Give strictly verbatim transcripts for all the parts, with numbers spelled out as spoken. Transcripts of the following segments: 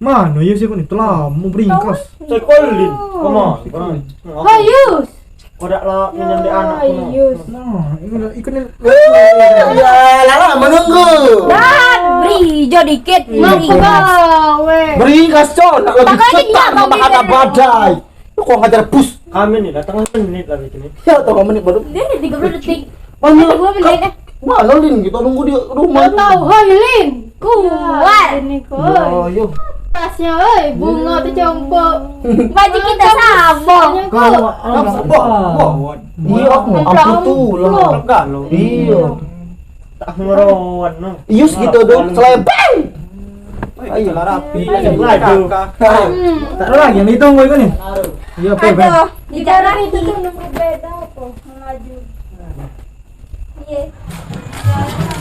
Anu, ya sih, aku ni telah mau beringkas. Sekolin. Kemana? Hayus. Kodak lah, minum di anak aku, no. Hayus. Nah, ini udah ikut ni. Ya, lama menunggu. Dan beri jo dikit, beri. Gawe. Beringkas, Con. Nak lebih cepat, nak makan badai. Lu kok ngajar bus? Kami ni datang lima menit lagi sini. Ya, tengah menit baru. Dia ni tiga puluh detik. Mana? Dua menit, eh. Mana, Lin? Kita nunggu di rumah. Kau tahu, hai, Lin. Kuat. Ini kau. Ya, yo. Tasnya, oi, bunga tu congkok. Baju kita sama. Kau, ah, sama. Wah, iya, aku ampuh tu lah. Iya. Tak ngerowan, no. Ius gitu dong, selebeng. Ayo, rapi. Ayo, ayo. Ayo. Tak ada lagi yang ditunggu itu nih. Iya, apa, Bang? Aduh, di dalam itu tuh nunggu beda apa? Melaju. Iya.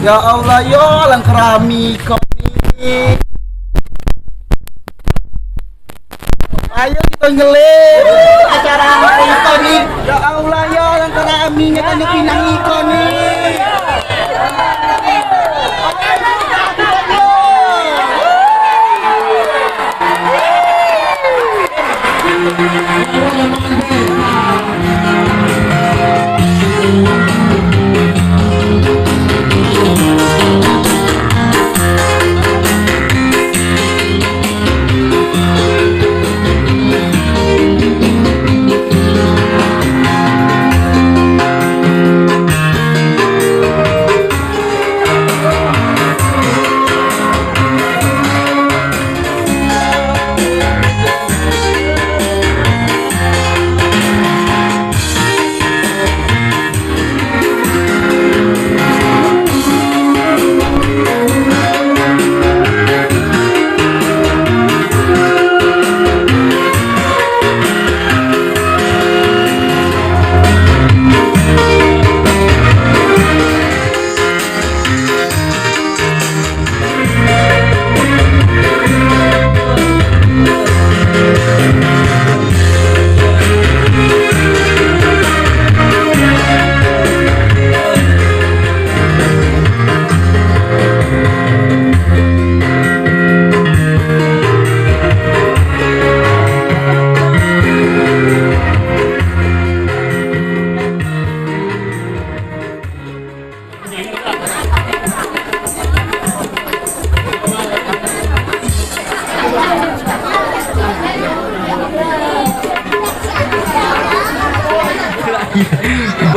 Ya Allah, ya, lang kerami kau ni. Ayo kita ngelir acara hari ini. Ya Allah, ya, lang kerami, nyatanya pinang iko ni.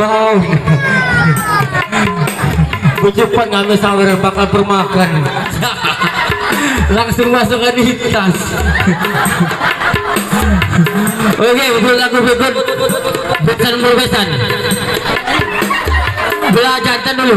Bau. Becepat ngambil sawer bakal permakan. Langsung masukkan di tas. Oke, untuk lagu berikut. Besan berbesan. Belajar dulu.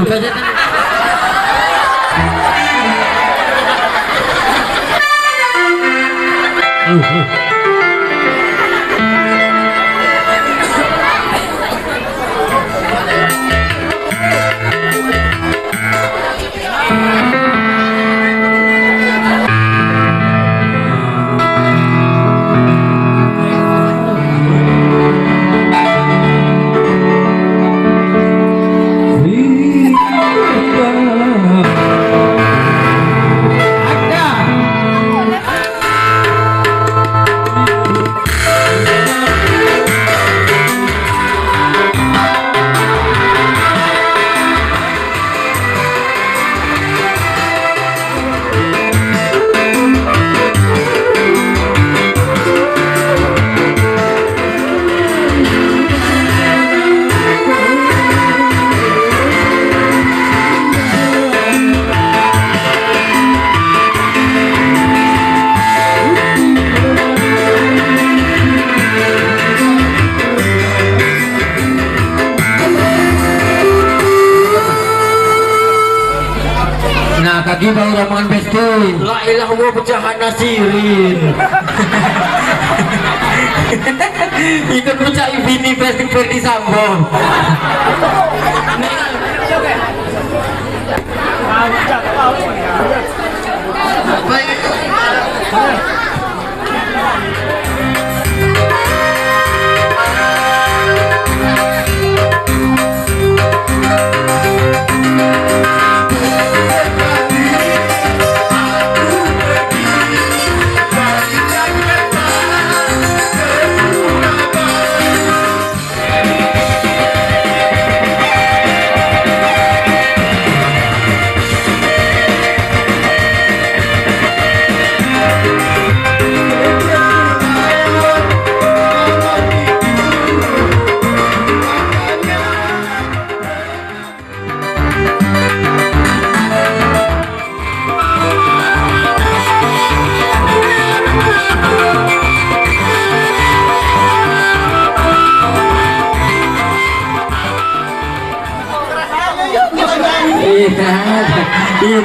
Nah, tadi baru rombongan pesta. La ilaha illallah pecahan nasirin. Itu pecah bini pesta Ferdi Sambo. Iyo.